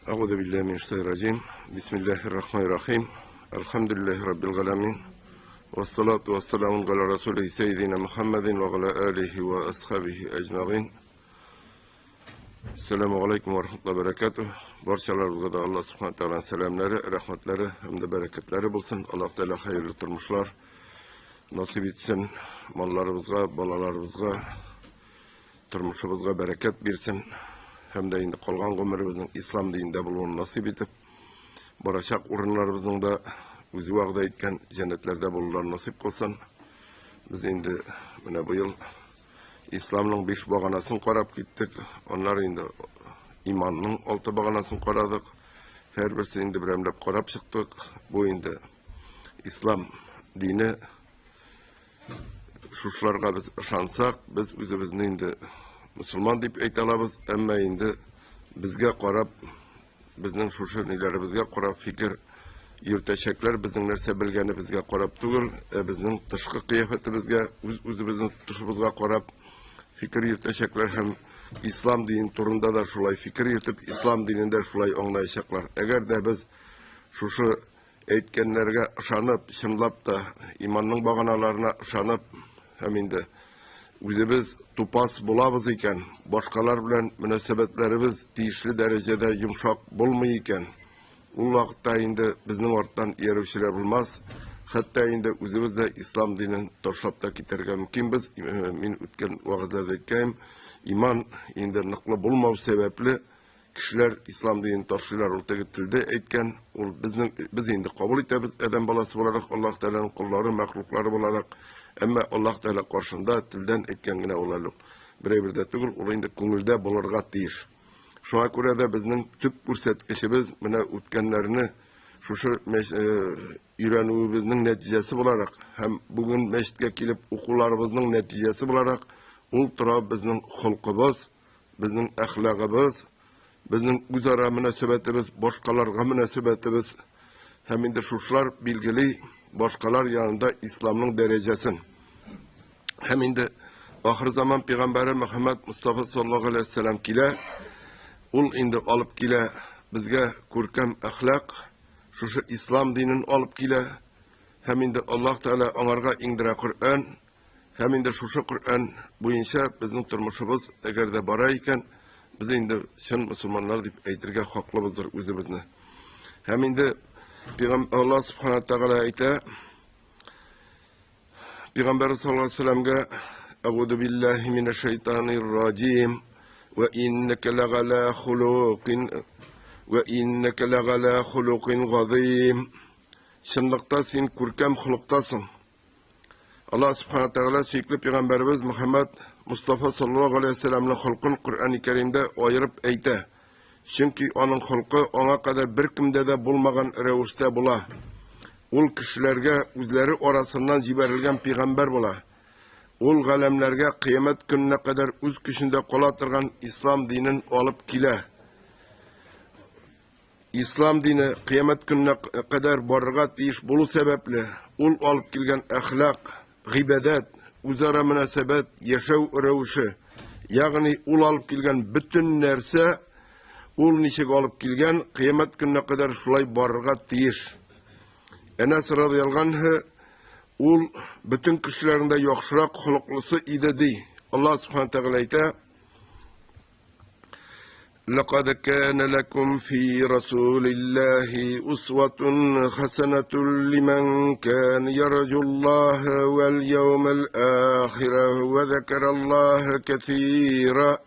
Әгъузу биллаһи минәш шайтанир раҗим. Бисмиллаһир рахманир рахим. Әлхәмдүлиллаһи раббил галәмин. Вассалату вассаламу галя расулихи сәйдина Мухаммадин ва галя алихи ва асхабихи әҗмәгыйн. Ассаламу алейкум ва рахматуллаһи ва баракатуһ. Барчаларыбызга да Аллаһ субхана тәгаләнең сәламнәре, рәхмәтләре һәм дә бәрәкәтләре булсын. Аллаһ Тәгалә хәерле тормышлар насыйп итсен. Малларыбызга, балаларыбызга, тормышыбызга бәрәкәт бирсен һәм дә инде калган гомеребезнең ислам динендә булуын насыйп итеп, барачак урыннарыбызның да үзе вәгъдә иткән җәннәтләрдә булуларын насыйп кылсын. Без инде менә быел исламның биш баганасын карап киттек. Аннары инде иманның алты баганасын карадык. Һәрберсе инде берәмләп карап чыктык. Бу инде ислам дине. Шушыларга без ышансак, без үзебезне инде мусульман дип әйтә алабыз, әмма инде безгә карап, безнең шушы ниләребезгә карап фикер йөртәчәкләр, безнең нәрсә белгәнебезгә карап түгел, ә безнең тышкы кыяфәтебезгә, үз-үзебезнең тотышыбызга карап фикер йөртәчәкләр һәм ислам динен турында да шулай фикер йөртеп, ислам динен дә шулай аңлаячаклар. Әгәр дә без шушы әйткәннәргә ышанып, чынлап та иманның баганаларына ышанып һәм инде үзебез тупас булабыз икән, башкалар белән мөнәсәбәтләребез тиешле дәрәҗәдә йомшак булмый икән, ул вакытта инде безнең арттан иярүчеләр булмас, хәтта инде үзебез дә ислам динен ташлап та китәргә мөмкинбез. Мин үткән вәгазьләрдә әйткәнем, иман инде ныклы булмау сәбәпле, Кешеләр ислам динен ташлыйлар, ул теге телдә әйткән, ул безнең без инде кабул итәбез адәм баласы буларак, Аллаһ Тәгаләнең коллары, мәхлуклары буларак. Әмма Аллаһ Тәгалә каршында телдән әйткән генә ул әле. Бер әйбер дә түгел, ул инде күңелдә булырга тиеш. Шуңа күрә дә безнең төп күрсәткечебез менә үткәннәрне шушы өйрәнүебезнең нәтиҗәсе буларак һәм бүген мәчеткә килеп укуларыбызның нәтиҗәсе буларак ул тора безнең холкыбыз, безнең әхлагыбыз, безнең үзара мөнәсәбәтебез, башкаларга мөнәсәбәтебез һәм инде шушылар билгели башкалар янында исламның дәрәҗәсен. Һәм инде ахыр заман пәйгамбәре Мөхәммәд Мустафа саллаллаһу алейһи вәсәлләм килә. Ул инде алып килә безгә күркәм әхлак, шушы ислам динен алып килә. Һәм инде Аллаһ Тәгалә аңарга иңдерә Коръән. Һәм инде шушы Коръән буенча безнең тормышыбыз әгәр дә бара икән, без инде чын мусульманнар дип әйтергә хаклыбыздыр үзебезне. Һәм инде Пәйгамбәр Аллаһ субхана тәгалә әйтә, Пәйгамбәр саллаллаһу алейһи вәсәлләмгә Әгуду биллаһи минәш шайтанир раҗим ва иннәкә ләгалә хулукин ва иннәкә ләгалә хулукин газыйм. Чынлыкта син күркәм холыктасың. Аллаһ Субхана Тәгалә сөекле пәйгамбәребез Мөхәммәд Мустафа саллаллаһу алейһи вәсәлләмнең холкын Коръәни Кәримдә аерып әйтә. Чөнки аның холкы аңа кадәр беркемдә дә булмаган рәвештә була. Ул кешеләргә үзләре арасыннан җибәрелгән пәйгамбәр була. Ул галәмнәргә кыямәт көненә кадәр үз көчендә кала торган ислам динен алып килә. Ислам дине кыямәт көненә кадәр барырга тиеш булу сәбәпле, ул алып килгән әхлак, гыйбадәт, үзара мөнәсәбәт, яшәү рәвеше, ягъни ул алып килгән бөтен нәрсә, ул ничек алып килгән, кыямәт көненә кадәр шулай барырга тиеш. Әнәс радыяллаһу анһу ул бөтен кешеләрнең дә яхшырак холыклысы иде ди. Аллаһ субхана тәгалә әйтә: لقد كان لكم في رسول الله أسوة حسنة لمن كان يرجو الله واليوم الآخر وذكر الله كثيرا.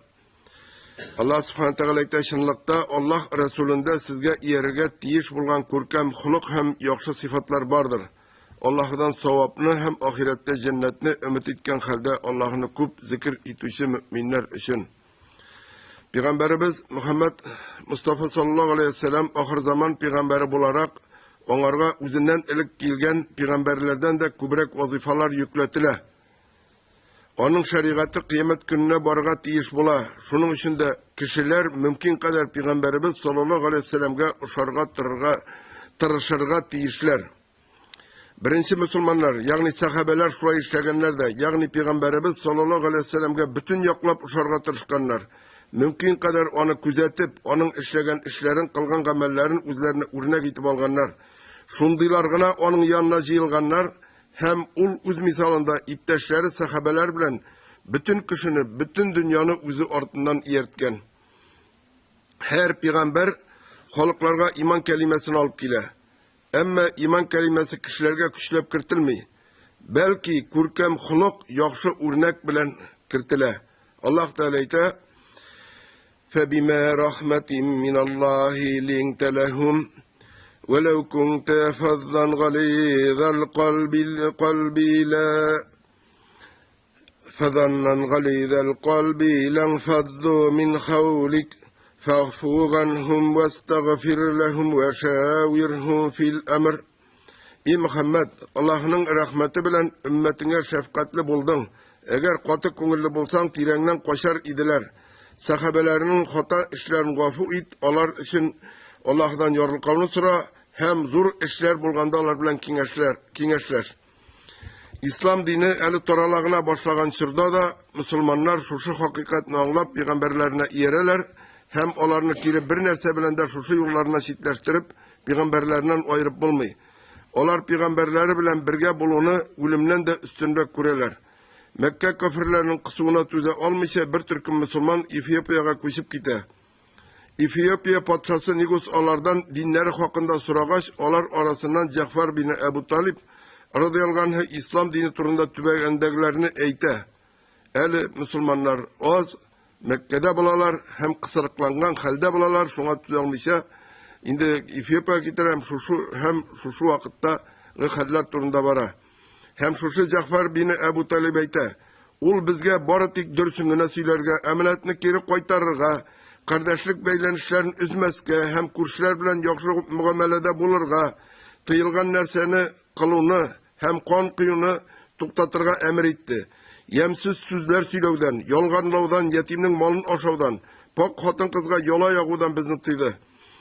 Аллаһ Субхана Тәгалә әйтә, чынлыкта Аллаһ Расулында сезгә иярергә тиеш булган күркәм холык һәм яхшы сыйфатлар бардыр. Аллаһыдан савапны һәм ахирәттә җәннәтне өмет иткән хәлдә Аллаһны күп зикер итүче мөэминнәр өчен. Пәйгамбәребез Мөхәммәд Мустафа саллаллаһу алейһи вәсәлләм ахыр заман пәйгамбәре буларак, аңарга үзеннән элек килгән пәйгамбәрләрдән дә күбрәк вазифалар йөкләтелә. Аның шәригате кыямәт көненә барырга тиеш була. Шуның өчен дә кешеләр мөмкин кадәр пәйгамбәребез саллаллаһу алейһи вәсәлләмгә ошарга торырга тырышырга тиешләр. Беренче мөселманнар, ягъни сәхабәләр шулай эшләгәннәр дә, ягъни пәйгамбәребез саллаллаһу алейһи вәсәлләмгә бөтен яклап ошарга тырышканнар. Мөмкин кадәр аны күзәтеп, аның эшләгән эшләрен, кылган гамәлләрен үзләренә үрнәк итеп алганнар. Шундыйлар гына аның янына җыелганнар һәм ул үз мисалында иптәшләре сәхабәләр белән бөтен кешене, бөтен дөньяны үзе артыннан иярткән. Һәр пигамбәр халыкларга иман кәлимәсен алып килә. Әмма иман кәлимәсе кешеләргә көчләп кертелми, бәлки күркәм холык, яхшы үрнәк белән кертелә. Аллаһ Тәгалә әйтә: "Фәбимә рахмәтин миналлаһи линта ләһум, вәләү кунта фаззан гализал кальби ла فظنا غليظ القلب لانفضوا من حولك فاعف عنهم واستغفر لهم وشاورهم في الأمر. И Мөхәммәд, Аллаһның рәхмәте белән өммәтеңә шәфкатьле булдың. Әгәр каты күңелле булсаң, тирәңнән качар иделәр. Сәхабәләренең хата эшләрен гафу ит, алар өчен Аллаһыдан ярлыкауны сора һәм зур эшләр булганда алар белән киңәшләр, киңәшләш. Ислам дине әле тарала гына башлаган чорда да мөселманнар шушы хакыйкатьне аңлап пигамбәрләренә иярәләр һәм аларны кире бер нәрсә белән дә шушы юлларыннан читләштереп, пигамбәрләреннән аерып булмый. Алар пигамбәрләре белән бергә булуны үлемнән дә өстенрәк күрәләр. Мәккә кафирләренең кысуына түзә алмыйча бер төркем мөселман Эфиопиягә күчеп китә. Эфиопия патшасы Нигус алардан диннәре хакында сорагач, алар арасыннан Җәгъфәр бине Әбу Талиб радыяллаһу анһу ислам дине турында түбәндәгеләрне әйтә. Әле мөселманнар аз, Мәккәдә булалар һәм кысрыкланган хәлдә булалар, шуңа түзә алмыйча инде Эфиопиягә китәләр һәм шушы һәм шушы вакыттагы хәлләр турында бара. Һәм шушы Җәгъфәр бине Әбу Талиб әйтә, Ул безгә бары тик дөресен генә сөйләргә, әманәтне кире кайтарырга, кардәшлек бәйләнешләрен өзмәскә һәм күршеләр белән яхшы мөгамәләдә булырга, тыелган нәрсәне кылуны һәм кан коюны туктатырга әмер итте. Ямьсез сүзләр сөйләүдән, ялганлаудан, ятимнең малын ашаудан, пакь хатын-кызга яла ягудан безне тыйды.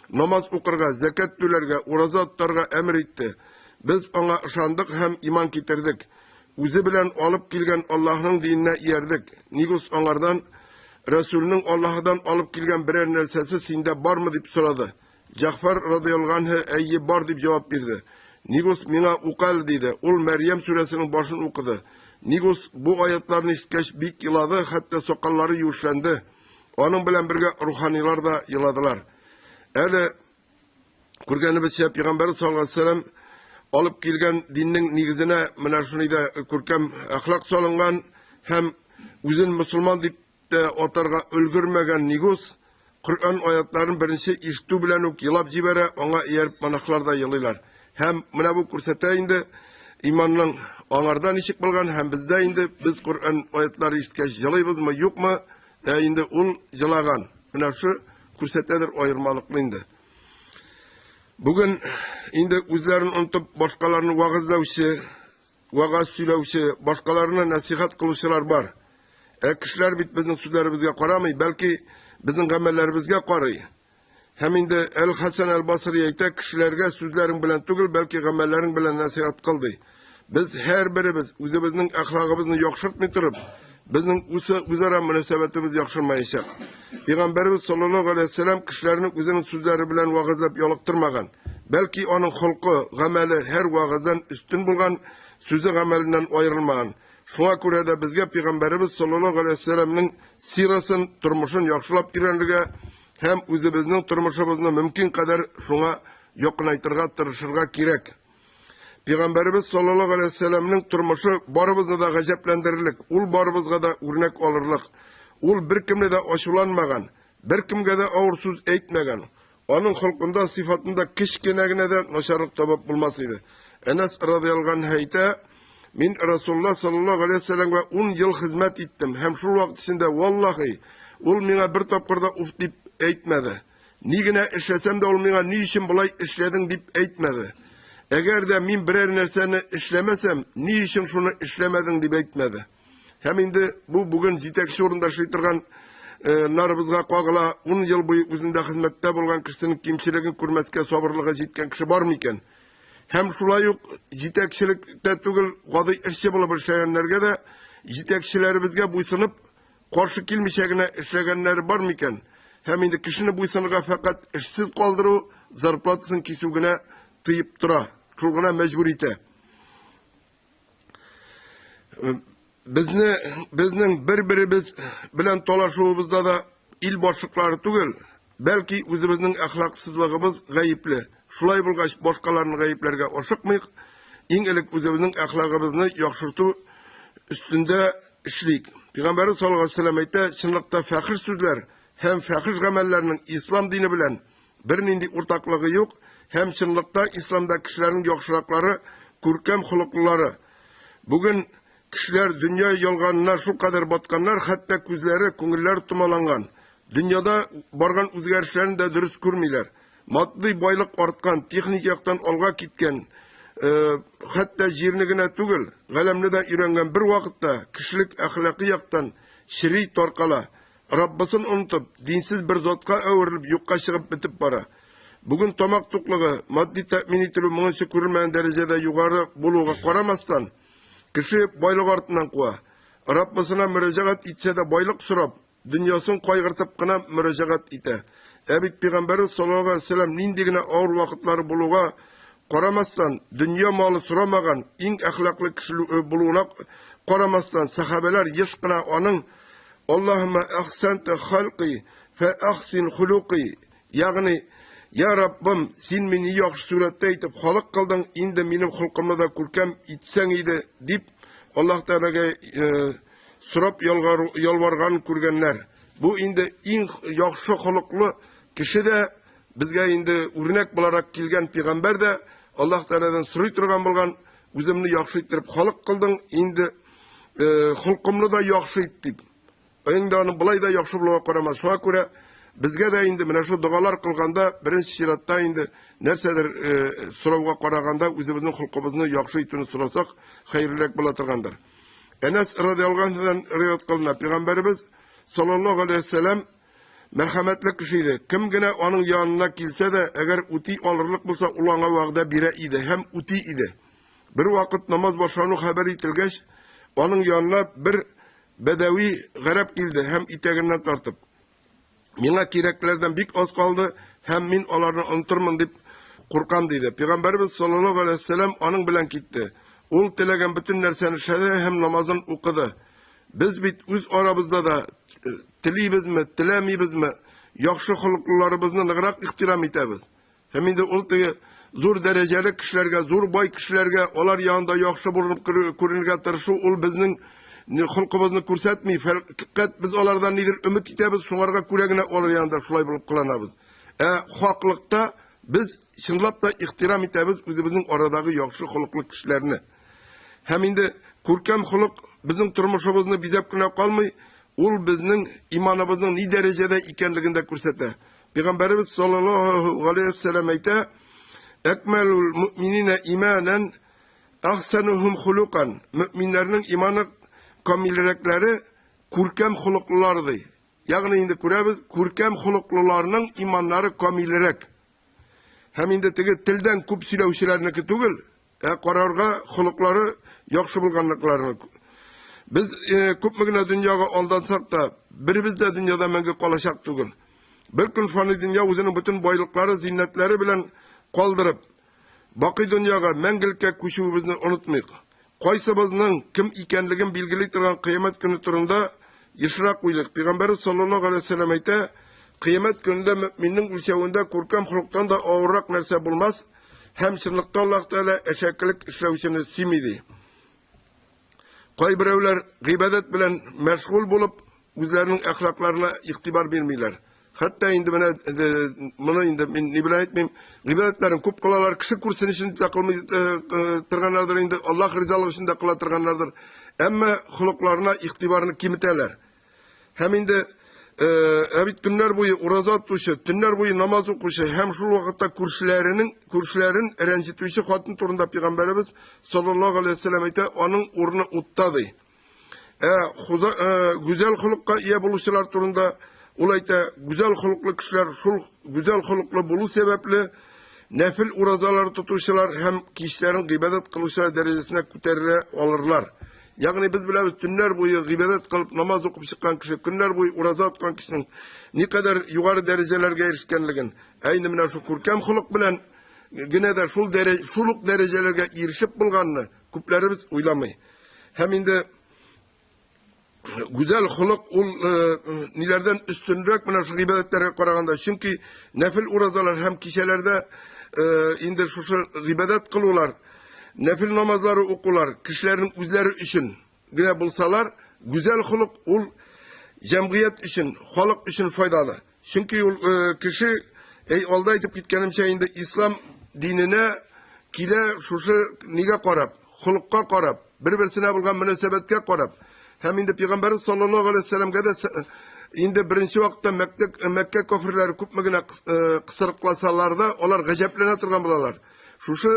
Намаз укырга, зәкят түләргә, ураза тотарга әмер итте. Без аңа ышандык һәм иман китердек. Үзе белән алып килгән Аллаһның диненә иярдек. Нигус аңардан, Рәсүлнең Аллаһыдан алып килгән берәр нәрсәсе синдә бармы дип сорады. Җәгъфәр радыяллаһу анһу, Әйе, бар дип җавап бирде. Нигус, миңа укы әле, диде. Ул Мәрьям сүрәсенең башын укыды. Нигус бу аятларны ишеткәч бик елады, хәтта сакаллары юешләнде. Аның белән бергә руханилар да еладылар. Әле күргәнебезчә, Пәйгамбәрбез саллаллаһу алейһи вәсәлләм алып килгән диннең нигезенә менә шундый да күркәм әхлак салынган һәм үзен мөселман дип тә атарга өлгермәгән Нигус Коръән аятларын беренче ишетү белән үк елап җибәрә, аңа ияреп монахлар да елыйлар. Һәм менә бу күрсәтә инде иманның аңарда ничек булган һәм бездә инде без Коръән аятлары ишеткәч елыйбызмы, юкмы, ә инде ул җылаган. Менә шу күрсәтәдер аермалыкны инде. Бүген инде үзләрен онытып башкаларны вәгазьләүче, вәгазь сөйләүче, башкаларны нәсихәт кылучылар бар. Ә кешеләр бит безнең сүзләребезгә карамый, бәлки безнең гамәлләребезгә карый. Һәм инде Әл-Хәсән Әл-Басри әйтә, кешеләргә сүзләрең белән түгел, бәлки гамәлләрең белән нәсыйхәт кыл, ди. Без һәрберебез үзебезнең әхлагыбызны яхшыртмый торып, безнең үзара мөнәсәбәтебез яхшырмаячак. Пәйгамбәребез саллаллаһу галәйһи вәсәлләм кешеләрне үзенең сүзләре белән вәгазьләп ялыктырмаган, бәлки аның холкы, гамәле һәр вәгазьдән өстен булган, сүзе гамәленнән аерылмаган. Шуңа күрә дә безгә Пәйгамбәребез саллаллаһу галәйһи вәсәлләмнең сирасын, тормышын яхшылап өйрәнергә һәм үзебезнең тормышыбызны мөмкин кадәр шуңа якынайтырга тырышырга кирәк. Пәйгамбәребез саллаллаһу галәйһи вәсәлләмнең тормышы барыбызны да гаҗәпләндерерлек, ул барыбызга да үрнәк алырлык. Ул беркемне дә ачуланмаган, беркемгә дә авыр сүз әйтмәгән. Аның холкында, сыйфатында кечкенә генә дә начарлык табып булмас иде. Әнәс радыяллаһу анһу әйтә, Мин Расулулла саллаллаһу галәйһи вәсәлләмгә 10 ел хезмәт иттем һәм шул вакыт эчендә, валлаһи, ул миңа бер тапкыр да уф дип әйтмәде. Ни генә эшләсәм дә, ул миңа ни өчен болай эшләдең дип әйтмәде. Әгәр дә мин берәр нәрсәне эшләмәсәм, ни өчен шуны эшләмәдең дип әйтмәде. Һәм инде бу бүген җитәкче урында эшли торган э, нарыбызга кагыла, 10 ел буе үзендә хезмәттә булган кешесенең кимчелеген күрмәскә сабырлыгы җиткән кеше бар микән? Һәм шулай ук җитәкчелектә түгел, гади эшче булып эшләгәннәргә дә җитәкчеләребезгә буйсынып, каршы килмичә генә эшләгәннәре бар микән? Һәм инде кешене буйсынырга фәкать эшсез калдыру, зарплатасын кисү генә тыеп тора, шул гына мәҗбүр итә. Безне, безнең бер-беребез белән талашуыбызда да ил башлыклары түгел, бәлки үзебезнең әхлаксызлыгыбыз гаепле. Шулай булгач, башкаларны гаепләргә ашыкмыйк, иң элек үзебезнең әхлагыбызны яхшырту өстендә эшлик. Пәйгамбәрбез саллаллаһу алейһи вәсәлләм әйтә, чынлыкта фәхиш сүзләр һәм фәхиш гамәлләрнең ислам дине белән бернинди уртаклыгы юк һәм чынлыкта исламда кешеләрнең яхшыраклары, күркәм холыклылары. Бүген кешеләр дөнья ялганына шулкадәр батканнар, хәтта күзләре, күңелләре томаланган. Дөньяда барган үзгәрешләрне дә дөрес күрмиләр. Матди байлык арткан, техник яктан алга киткән, хәтта җирне генә түгел, галәмне дә өйрәнгән бер вакытта кешелек әхлакый яктан чери, таркала. Раббысын онытып, динсез бер затка әверелеп юкка чыгып бетеп бара. Бүген тамак туклыгы, матди тәэмин ителү моңынчы күрелмәгән дәрәҗәдә югары булуга карамастан, кеше байлык артыннан куа. Раббысына мөрәҗәгать итсә дә байлык сорап, дөньясын кайгыртып кына мөрәҗәгать итә. Ә бит Пәйгамбәрбез саллаллаһу галәйһи ва сәлләм нинди генә авыр вакытлары булуга карамастан, дөнья малы сорамаган, иң әхлаклы кеше булуына карамастан, сәхабәләр еш кына аның Аллаһумма әхсәнтә халкый фә әхсин хулукый, ягъни Я Раббым, син мине яхшы сурәттә итеп халык кылдың, инде минем холкымны да күркәм итсәң иде, дип Аллаһ Тәгаләгә сорап ялварганын күргәннәр. Бу инде иң яхшы холыклы кеше дә, безгә инде үрнәк буларак килгән пигамбәр дә Аллаһ Тәгаләдән сорый торган булган, үземне яхшы иттереп халык кылдың, инде холкымны да яхшы ит дип. Инде аның болай да яхшы булуга карамас. Шуңа күрә безгә дә инде менә шул догалар кылганда беренче чиратта инде нәрсәдер сорауга караганда үзебезнең холкыбызны яхшы итүне сорасак, хәерлерәк була торгандыр. Әнәс радиаллаһу анһудан риваять кылына, пәйгамбәребез саллаллаһу алейһи ва сәлләм мәрхәмәтле кеше иде. Кем генә аның янына килсә дә, әгәр үти алырлык булса, ул аңа вәгъдә бирә иде һәм үти иде. Бер вакыт намаз башлану хәбәр ителгәч, аның янына бер бәдәви гарәп килде һәм итәгеннән тартып, Миңа кирәкләрдән бик аз калды һәм мин аларны онытырмын дип куркам, диде. Пәйгамбәребез саллаллаһу галәйһи ва сәлләм аның белән китте. Ул теләгән бөтен нәрсәне эшләде һәм намазын укыды. Без бит үз арабызда да телибезме, теләмибезме, яхшы холыклыларыбызны ныграк ихтирам итәбез. Һәм инде ул теге зур дәрәҗәле кешеләргә, зур бай кешеләргә, алар янында яхшы булып күренергә тырышу, ул безнең холкыбызны күрсәтми. Фәкать без алардан нидер өмет итәбез, шуңарга күрә генә алар янында шулай булып кыланабыз. Ә хаклыкта без чынлап та ихтирам итәбез үзебезнең арадагы яхшы холыклы кешеләрне. Һәм инде күркәм холык безнең тормышыбызны бизәп кенә калмый, ул безнең иманыбызның ни дәрәҗәдә икәнлеген дә күрсәтә. Пәйгамбәребез саллаллаһу галәйһи ва сәлләм әйтә, Әкмәлул мөминина иманан ахсанухум хулукан. Мөминнәрнең иманы камилрәкләре күркәм холыклылар ди. Ягъни инде күрәбез, күркәм холыклыларның иманнары камилрәк. Һәм инде теге телдән күп сөйләүчеләрнеке түгел, Ә карарга холыклары яхшы булганлыкларын. Без э, күпме генә дөньяга алдансак та, беребез дә дөньяда мәңге калачак түгел. Бер көн фани дөнья үзенең бөтен байлыклары, зиннәтләре белән калдырып, бакый дөньяга, мәңгелеккә күчүебезне онытмыйк. Кайсыбызның кем икәнлеген билгели торган кыямәт көне турында ешрак уйлыйк. Пәйгамбәрбез саллаллаһу алейһи ва сәлләм әйтә, кыямәт көнендә мөэминнең үлчәвендә күркәм холыктан да авыррак нәрсә булмас, Һәм чынлыкта Аллаһ Тәгалә әшәкелек эшләүчене сөйми ди. Кайберәүләр гыйбадәт белән мәшгуль булып, үзләренең әхлакларына игътибар бирмиләр. Хәтта инде менә э, моны инде мин ни белән әйтмим, гыйбадәтләрен күп кылалар, кеше күрсен өчен дә кылмый э, э, торганнардыр инде, Аллаһ ризалыгы өчен дә кыла торганнардыр. Әмма холыкларына игътибарны киметәләр. Һәм инде ә бит көннәр буе ураза тотучы, төннәр буе намаз укучы һәм шул вакытта күршеләренең күршеләрен рәнҗетүче хатын турында пәйгамбәребез саллаллаһу алейһи вәсәлләм әйтә, аның урыны утта ди. Ә хуза, гүзәл холыкка ия булучылар турында ул әйтә, гүзәл холыклы кешеләр шул гүзәл холыклы булу сәбәпле нәфил уразалар тотучылар һәм кичләрен гыйбадәт кылучылар дәрәҗәсенә күтәрелә алырлар. Ягъни без беләбез, төннәр буе гыйбадәт кылып, намаз укып чыккан кеше, көннәр буе ураза тоткан кешенең никадәр югары дәрәҗәләргә ирешкәнлеген. Ә инде менә шул күркәм холык белән генә дә шул дәрәҗ, шул ук дәрәҗәләргә ирешеп булганны күпләребез уйламый. Һәм инде гүзәл холык ул ниләрдән өстенрәк менә шул гыйбадәтләргә караганда. Чөнки нәфил уразалар һәм кичәләрдә инде шушы гыйбадәт кылулар, нәфил намазлары укулар кешеләрнең үзләре өчен генә булсалар, гүзәл холык ул җәмгыять өчен, халык өчен файдалы. Чөнки ул кеше, әй, алда әйтеп киткәнемчә, инде ислам диненә килә шушы нигә карап, холыкка карап, бер-берсенә булган мөнәсәбәткә карап. Һәм инде Пәйгамбәрбез саллаллаһу алейһи вәсәлләмгә дә инде беренче вакытта Мәккә, Мәккә кафирләре күпме генә кысрыкласалар да, алар гаҗәпләнә торган булалар. Шушы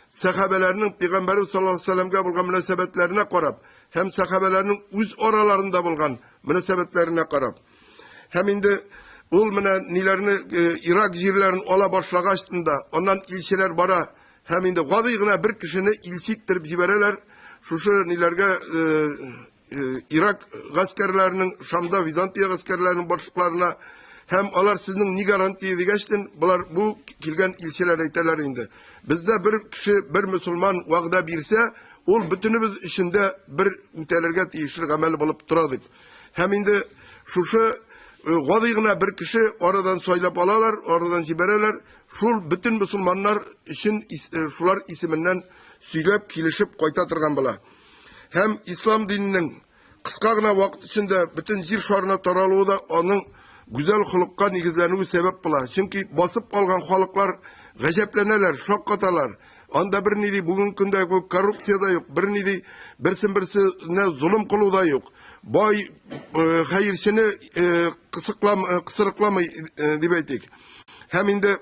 сәхабәләрнең Пәйгамбәрбез саллаллаһу алейһи вәсәлләмгә булган мөнәсәбәтләренә карап һәм сәхабәләрнең үз араларында булган мөнәсәбәтләренә карап. Һәм инде ул менә ниләрне Ирак җирләрен ала башлагач да, аннан илчеләр бара һәм инде гади гына бер кешене илче иттереп җибәрәләр. Шушы ниләргә Ирак гаскәрләренең, Шамда Византия гаскәрләренең башлыкларына һәм алар сезнең ни гарантия дигәчтен, болар бу килгән илчеләр әйтәләр инде. Бездә бер кеше, бер мөселман вәгъдә бирсә, ул бөтенебез өчен дә бер үтәлергә тиешле гамәл булып тора дип. Һәм инде шушы гади гына бер кеше арадан сайлап алалар, арадан җибәрәләр. Шул бөтен мөселманнар өчен шулар исеменнән сөйләп, килешеп кайта торган була. Һәм ислам диненең кыска гына вакыт эчендә бөтен җир шарына таралуы да аның гүзәл холыкка нигезләнүе сәбәп була. Чөнки басып алган халыклар гаҗәпләнәләр, шаккаталар. Анда бернинди бүгенге көндә күп коррупция дә юк, бернинди берсен-берсенә золым кылу да юк. Бай хәерчене кысыклам, кысрыкламый дип әйтик. Һәм инде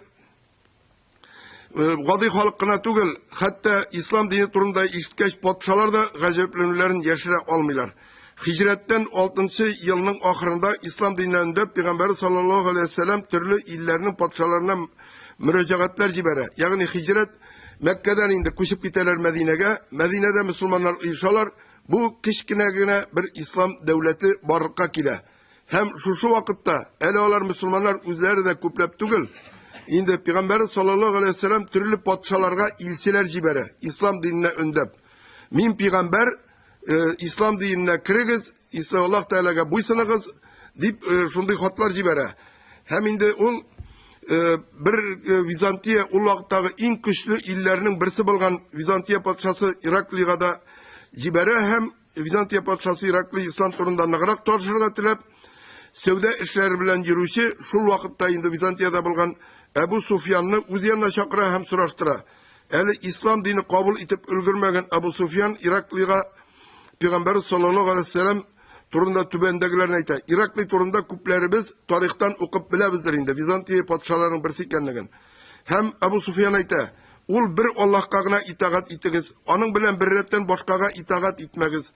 гади халык кына түгел, хәтта ислам дине турында ишеткәч, патшалар да гаҗәпләнүләрен яшерә алмыйлар. Хиҗрәттән 6 елның ахырында ислам диненә өндәп, Пәйгамбәр саллаллаһу алейһи вәсәлләм төрле илләрнең патшаларына мөрәҗәгатьләр җибәрә. Ягъни хиҗрәт Мәккәдән инде күчеп китәләр Мәдинәгә. Мәдинәдә мөселманнар оешалар. Бу кечкенә генә бер ислам дәүләте барлыкка килә. Һәм шушы вакытта әле алар мөселманнар үзләре дә күпләп түгел. Инде Пәйгамбәр саллаллаһу алейһи вәсәлләм төрле патшаларга илчеләр җибәрә, ислам диненә өндәп. Мин пәйгамбәр, ислам диненә керегез, Аллаһ Тәгаләгә буйсыныгыз дип шундый хатлар җибәрә. Һәм инде ул бер Византия ул вакыттагы иң көчле илләрнең берсе булган Византия патшасы Ираклийга да җибәрә һәм Византия патшасы Ираклий ислам турында ныграк танышырга теләп, сәүдә эшләре белән йөрүче шул вакытта инде Византиядә булган Әбу Суфьянны үз янына чакыра һәм сораштыра. Әле ислам дине кабул итеп өлгермәгән Әбу Суфьян Ираклийга Пәйгамбәрбез саллаллаһу алейһи вәсәлләм турында түбәндәгеләрне әйтә. Ираклий турында күпләребез тарихтан укып беләбездер инде, Византия патшаларының берсе икәнлеген. Һәм Әбу Суфьян әйтә, ул бер Аллаһка гына итагать итегез, аның белән беррәттән башкага итагать итмәгез.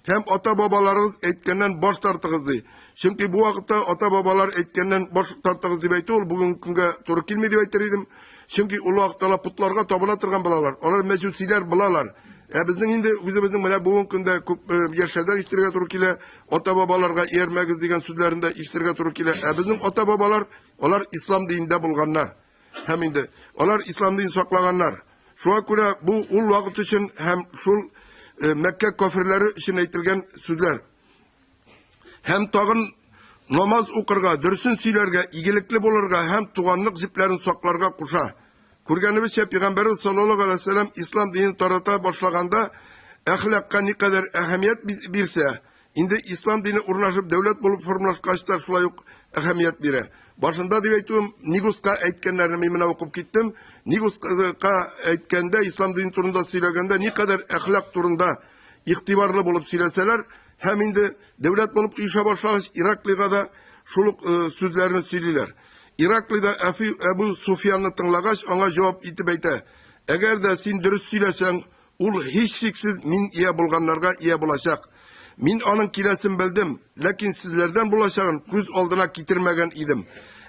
Һәм ата-бабаларыгыз әйткәннән баш тартыгыз, ди. Чөнки бу вакытта ата-бабалар әйткәннән баш тартыгыз дип әйтү ул бүгенге көнгә туры килми дип әйтер идем. Чөнки ул вакытта алар потларга табына торган булалар. Алар мәҗүсиләр булалар. Ә безнең инде үзебезнең менә бүгенге көндә күп яшьләрдән ишетергә туры килә, ата-бабаларга иярмәгез дигән сүзләрен дә ишетергә туры килә. Ә безнең ата-бабалар, алар ислам динендә булганнар. Һәм инде алар ислам динен саклаганнар. Шуңа күрә бу ул вакыт өчен һәм шул Мәккә кафирләре өчен әйтелгән сүзләр. Һәм тагын намаз укырга, дөресен сөйләргә, игелекле булырга һәм туганлык җепләрен сакларга куша. Күргәнебезчә, Пәйгамбәрбез саллаллаһу алейһи вәсәлләм ислам динен тарата башлаганда әхлакка никадәр әһәмият бирсә, инде ислам дине урнашып, дәүләт булып формалашкач та шулай ук әһәмият бирә. Башында дип әйтүем, Нигуска әйткәннәрне мин менә укып киттем. Нигуска әйткәндә, ислам дине турында сөйләгәндә, никадәр әхлак турында игътибарлы булып сөйләсәләр, һәм инде дәүләт булып оеша башлагач, Ираклийга да шул ук сүзләрне сөйлиләр. Ираклий да Әбу Суфиянны тыңлагач, аңа җавап итеп әйтә: Әгәр дә син дөрес сөйләсәң, ул һичшиксез мин ия булганнарга ия булачак. Мин аның киләсен белдем, ләкин сезләрдән булачагын күз алдына китермәгән идем.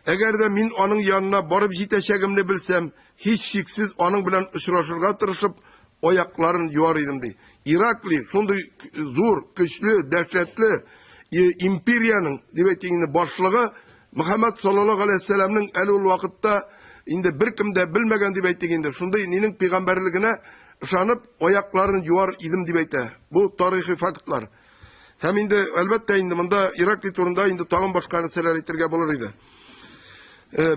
Әгәр дә мин аның янына барып җитәчәгемне белсәм, һичшиксез аның белән очрашырга тырышып, аякларын юар идем, ди. Ираклий шундый зур, көчле, дәһшәтле империянең, дип әйтик инде, башлыгы Мөхәммәд саллаллаһу галәйһи вәссәламнең әле ул вакытта инде беркем дә белмәгән дип әйтик инде, шундый нинең пәйгамбәрлегенә ышанып, аякларын юар идем дип әйтә. Бу тарихи фактлар. Һәм инде, әлбәттә инде, монда Ираклий турында инде тагын башка нәрсәләр әйтергә булыр иде.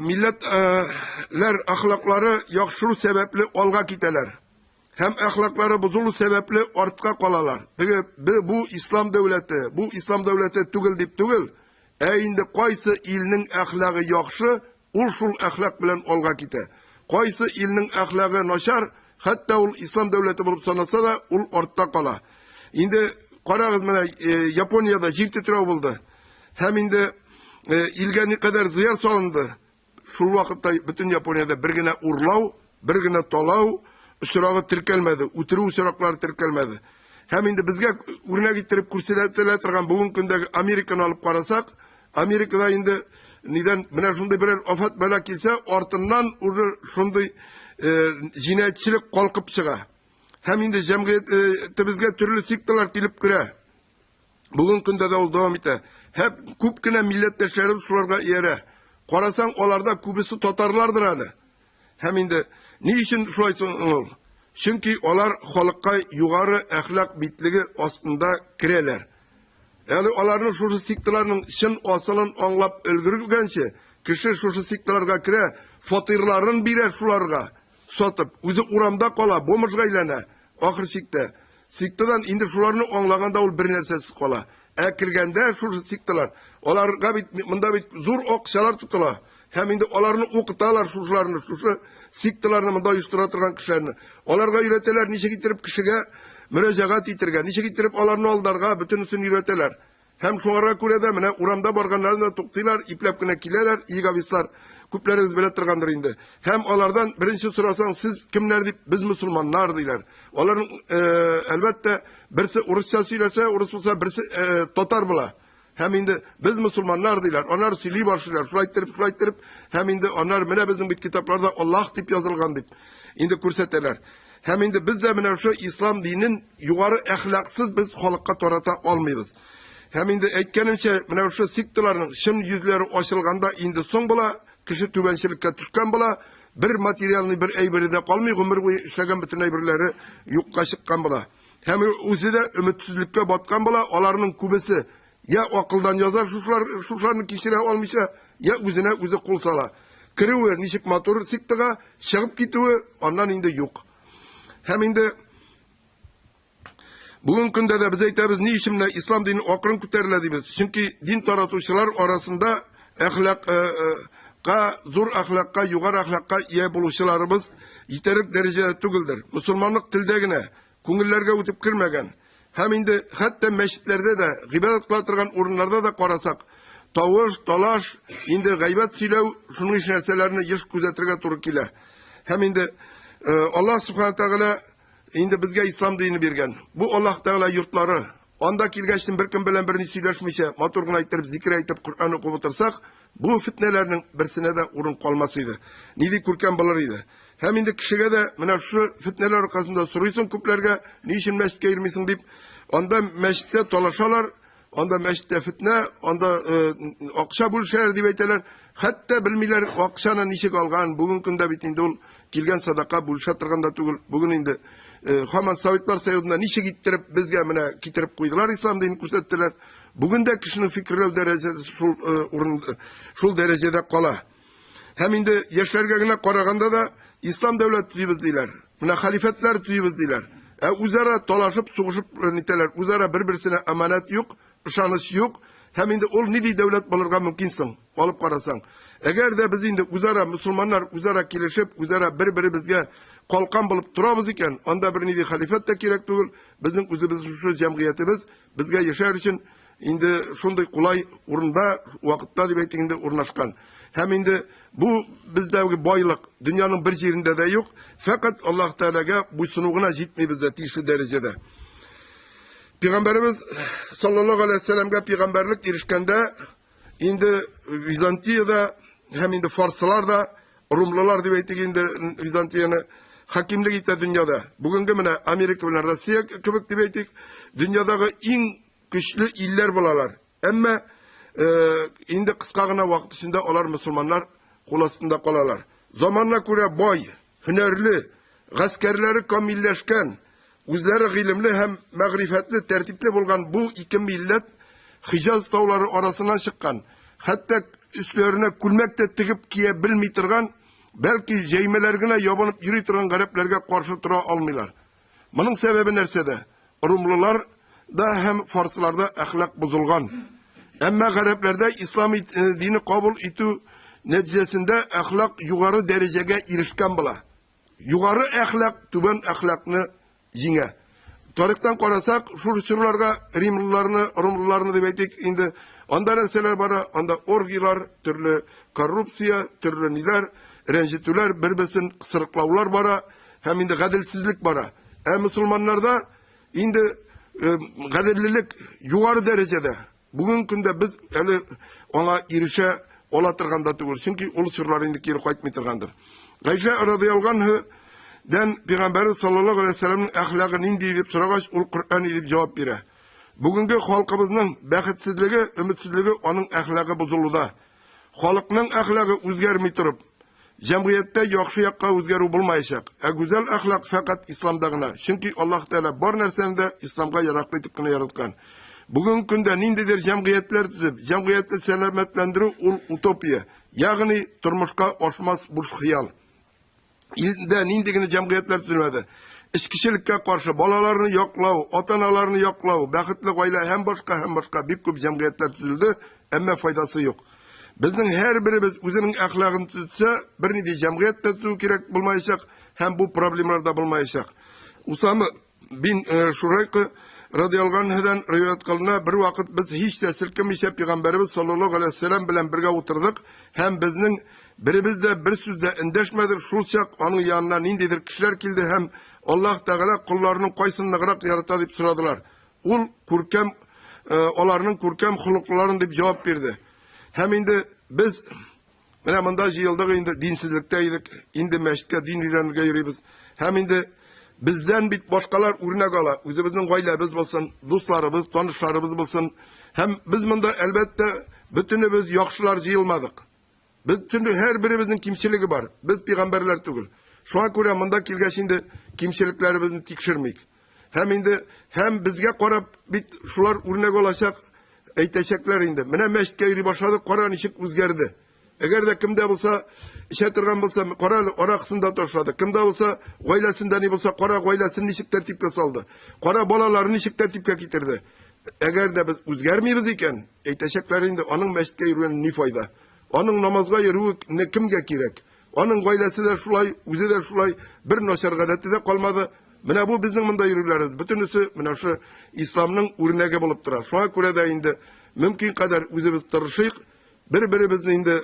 Милләтләр әхлаклары яхшыру сәбәпле алга китәләр. Һәм әхлаклары бозылу сәбәпле артка калалар. Теге бу ислам дәүләте, бу ислам дәүләте түгел дип түгел, ә инде кайсы илнең әхлагы яхшы, ул шул әхлак белән алга китә. Кайсы илнең әхлагы начар, хәтта ул ислам дәүләте булып саналса да, ул артта кала. Инде карагыз менә э, Япониядә җир тетрәү булды. Һәм инде э, илгә никадәр зыян салынды. Шул вакытта бөтен Япониядә бер генә урлау, бер генә талау очрагы теркәлмәде, үтерү очраклары теркәлмәде. Һәм инде безгә үрнәк иттереп күрсәтелә торган бүгенге көндәге Американы алып карасак, Америкада инде нидән менә шундый берәр афәт бәла килсә, артыннан уже шундый э, җинаятьчелек калкып чыга. Һәм инде җәмгыятебезгә төрле секталар килеп керә. Бүген көндә дә ул дәвам итә. Һәм күп кенә милләттәшләребез шуларга иярә. Карасаң, аларда күбесе татарлардыр әле. Һәм инде ни өчен шулай соң ул? Чөнки алар халыкка югары әхлак битлеге астында керәләр. Әле аларның шушы секталарның чын асылын аңлап өлгергәнче, кеше шушы секталарга керә, фатирларын бирә шуларга сатып, үзе урамда кала, бомжга әйләнә. Ахыр чиктә, сектадан инде шуларны аңлаганда ул бер нәрсәсез кала. Ә кергәндә шушы секталар, аларга бит монда бит зур акчалар тотыла. Һәм инде аларны укыталар шушыларны, шушы секталарны монда оештыра торган кешеләрне. Аларга өйрәтәләр ничек иттереп кешегә мөрәҗәгать итергә, ничек иттереп аларны алдарга, бөтенесен өйрәтәләр. Һәм шуңарга күрә дә менә урамда барганнарын да туктыйлар, ипләп кенә киләләр, иеговистлар, күпләрегез белә торгандыр инде. Һәм алардан беренче сорасаң, сез кемнәр дип, без мөселманнар диләр. Аларның, э, әлбәттә, берсе урысча сөйләсә, урыс булса, берсе э, татар була. Һәм инде без мөселманнар диләр. Анар сөйли башлыйлар. Шулай иттереп, шулай иттереп, һәм инде анар менә безнең бит китапларда Аллаһ дип язылган дип инде күрсәтәләр. Һәм инде без дә менә шушы ислам динен югары әхлаксыз без халыкка тарата алмыйбыз. Һәм инде әйткәнемчә, менә шушы секталарның чын йөзләре ачылганда инде соң була, кеше түбәнчелеккә төшкән була, бер материальный бер әйбере дә калмый, гомер буе эшләгән бөтен әйберләре юкка чыккан була. Һәм үзе дә өметсезлеккә баткан була, аларның күбесе я акылдан язар шушылар, шушыларны кичерә алмыйча, я үзенә үзе кул сала. Керүе ничек матур сектага, чыгып китүе аннан инде юк. Һәм инде бүгенге көндә дә без әйтәбез, ни өчен менә ислам дине акрын күтәрелә дибез. Чөнки дин таратучылар арасында әхлак э, э, ка зур әхлакка, югары әхлакка ия булучыларыбыз җитәрлек дәрәҗәдә түгелдер. Мөселманлык телдә генә, күңелләргә үтеп кермәгән. Һәм инде хәтта мәчетләрдә дә, гыйбадәт кыла торган урыннарда да карасак, тавыш, талаш, инде гайбәт сөйләү, шуның ише нәрсәләрне еш күзәтергә туры килә. Һәм инде э, Аллаһ Субхана Тәгалә инде безгә ислам дине биргән. Бу Аллаһ Тәгалә йортлары. Анда килгәч, беркем белән берни сөйләшмичә, матур гына иттереп зикер әйтеп, Коръән укып утырсак, бу фитнәләрнең берсенә дә урын калмас иде. Нинди күркәм булыр иде. Һәм инде кешегә дә менә шушы фитнәләр аркасында сорыйсың күпләргә, ни өчен мәчеткә йөрмисең дип. Анда мәчеттә талашалар, анда мәчеттә фитнә, анда э, акча бүлешәләр дип әйтәләр. Хәтта белмиләр акчаны ничек алган. Бүгенге көндә бит инде ул килгән садака бүлешә торган да түгел. Бүген инде э, һаман Советлар Союзында ничек иттереп безгә менә китереп куйдылар ислам динен күрсәттеләр. Бүген дә кешенең фикерләү дәрәҗәсе шул э, урын шул дәрәҗәдә кала. Һәм инде яшьләргә генә караганда да ислам дәүләте төзибез диләр. Менә халифәтләр төзибез диләр. Ә үзара талашып, сугышып э, нитәләр. Үзара бер-берсенә аманат юк, ышаныч юк. Һәм инде ул нинди дәүләт булырга мөмкин соң? Алып карасаң. Әгәр дә без инде үзара мусульманнар үзара килешеп, үзара бер-беребезгә калкан булып торабыз икән, анда бернинди халифәт тә кирәк түгел. Безнең үзебез шушы җәмгыятебез безгә яшәр өчен инде шундый кулай урында, вакытта дип әйтик инде урнашкан. Һәм инде бу бездәге байлык дөньяның бер җирендә дә юк. Фәкать Аллаһ Тәгаләгә буйсыну гына җитми бездә тиешле дәрәҗәдә. Пәйгамбәребез саллаллаһу алейһи вәсәлләмгә пәйгамбәрлек ирешкәндә инде Византиядә һәм инде фарсылар да, румлылар дип әйтик инде Византияне. хакимлек итә дөньяда. Бүгенге менә Америка белән Россия кебек дип әйтик, дөньядагы иң көчле илләр булалар. Әмма инде кыска гына вакыт эчендә алар мөселманнар кул астында калалар. Заманына күрә бай, һөнәрле, гаскәрләре камилләшкән, үзләре гыйлемле һәм мәгърифәтле, тәртипле булган бу ике милләт Хиҗаз таулары арасыннан чыккан, хәтта өсләренә күлмәк тә тегеп кия белми торган, бәлки җәймәләр генә ябынып йөри торган гарәпләргә каршы тора алмыйлар. Моның сәбәбе нәрсәдә? Румлылар да һәм фарсыларда әхлак бозылган. Әмма гарәпләрдә ислам дине кабул итү нәтиҗәсендә әхлак югары дәрәҗәгә ирешкән була. Югары әхлак түбән әхлакны җиңә. Тарихтан карасак, шул чорларга римлыларны, румлыларны дип әйтик инде, анда нәрсәләр бара? Анда оргияләр, төрле коррупция, төрле ниләр, рәнҗетүләр, бер-берсен кысрыклаулар бара һәм инде гаделсезлек бара. Ә мөселманнарда инде гаделлелек югары дәрәҗәдә. Бүгенге көндә без әле аңа ирешә ала торган да түгел, чөнки ул чорлар инде кире кайтмый торгандыр. Гайшә радыяллаһу анһу дән Пәйгамбәрбез саллаллаһу алейһи вәсәлләмнең әхлагы нинди дип сорагач, ул Коръән дип җавап бирә. Бүгенге халкыбызның бәхетсезлеге, өметсезлеге аның әхлагы бозылуда. Халыкның әхлагы үзгәрми торып, җәмгыятьтә яхшы якка үзгәрү булмаячак. Ә гүзәл әхлак фәкать исламда гына. Чөнки Аллаһ Тәгалә бар нәрсәне дә исламга яраклы итеп кенә яраткан. Бүгенге көндә ниндидер җәмгыятьләр төзеп, җәмгыятьне сәламәтләндерү ул утопия, ягъни тормышка ашмас буш хыял. Илдә нинди генә җәмгыятьләр төзелмәде. Эчкечелеккә каршы, балаларны яклау, ата-аналарны яклау, бәхетле гаилә һәм башка һәм башка бик күп җәмгыятьләр төзелде, әмма файдасы юк. Безнең һәрберебез үзенең әхлагын төзетсә, бернинди җәмгыять тә төзү кирәк булмаячак һәм бу проблемалар да булмаячак. Усама бин Шурайкы радиаллаһу анһудан риваять кылына, бер вакыт без һич тә селкенмичә пәйгамбәребез саллаллаһу галәйһи вәсәлләм белән бергә утырдык һәм безнең беребез дә бер сүз дә эндәшмәде. Шул чак аның янына ниндидер кешеләр килде һәм Аллаһ Тәгалә колларының кайсын ныграк ярата дип сорадылар. Ул күркәм аларның күркәм холыклыларын дип җавап бирде. Һәм инде без менә монда җыелдык инде, динсезлектә идек, инде мәчеткә дин өйрәнергә йөрибез. Һәм инде бездән бит башкалар үрнәк ала, үзебезнең гаиләбез булсын, дусларыбыз, танышларыбыз булсын. Һәм без монда, әлбәттә, бөтенебез яхшылар җыелмадык. Бөтен һәрберебезнең кимчелеге бар. Без пәйгамбәрләр түгел. Шуңа күрә монда килгәч инде кимчелекләребезне тикшермик. Һәм инде һәм безгә карап бит шулар үрнәк алачак, әйтәчәкләр инде. Менә мәчеткә йөри башладык, кара ничек үзгәрде. Әгәр дә кемдә булса эчә торган булса, кара әле аракысын да ташлады. Кемдә булса гаиләсендә ни булса, кара гаиләсен ничек тәртипкә салды. Кара балаларын ничек тәртипкә китерде. Әгәр дә без үзгәрмибез икән, әйтәчәкләр инде, аның мәчеткә йөргәне ни файда? Аның намазга йөрүе кемгә кирәк? Аның гаиләсе дә шулай, үзе дә шулай, бер начар гадәте дә калмады. Менә бу безнең монда йөрүләребез, бөтенесе менә шу исламның үрнәге булып тора. Шуңа күрә дә инде мөмкин кадәр үзебез тырышыйк, бер-беребезне инде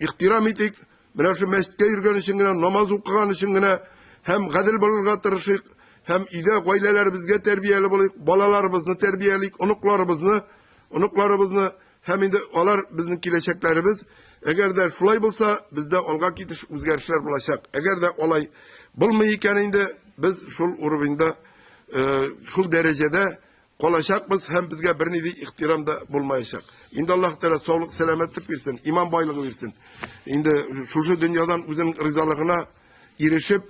ихтирам итик. Менә шу мәчеткә йөргән өчен генә, намаз укыган өчен генә һәм гадел булырга тырышыйк, һәм өйдә гаиләләребезгә тәрбияле булыйк, балаларыбызны тәрбиялик, оныкларыбызны, оныкларыбызны һәм инде алар безнең киләчәкләребез. Әгәр дә шулай булса, бездә алга китеш үзгәрешләр булачак. Әгәр дә алай булмый икән инде, без шул уровеньда, шул дәрәҗәдә калачакбыз һәм безгә бернинди ихтирам да булмаячак. Инде Аллаһ Тәгалә саулык, сәламәтлек бирсен, иман байлыгы бирсен. Инде шушы дөньядан үзенең ризалыгына ирешеп,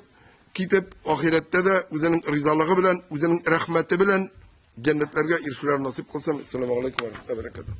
китеп, ахирәттә дә үзенең ризалыгы белән, үзенең рәхмәте белән җәннәтләргә ирешүләр насыйп кылсын. Ассаламу алейкум ва рахматуллаһи ва баракатуһ.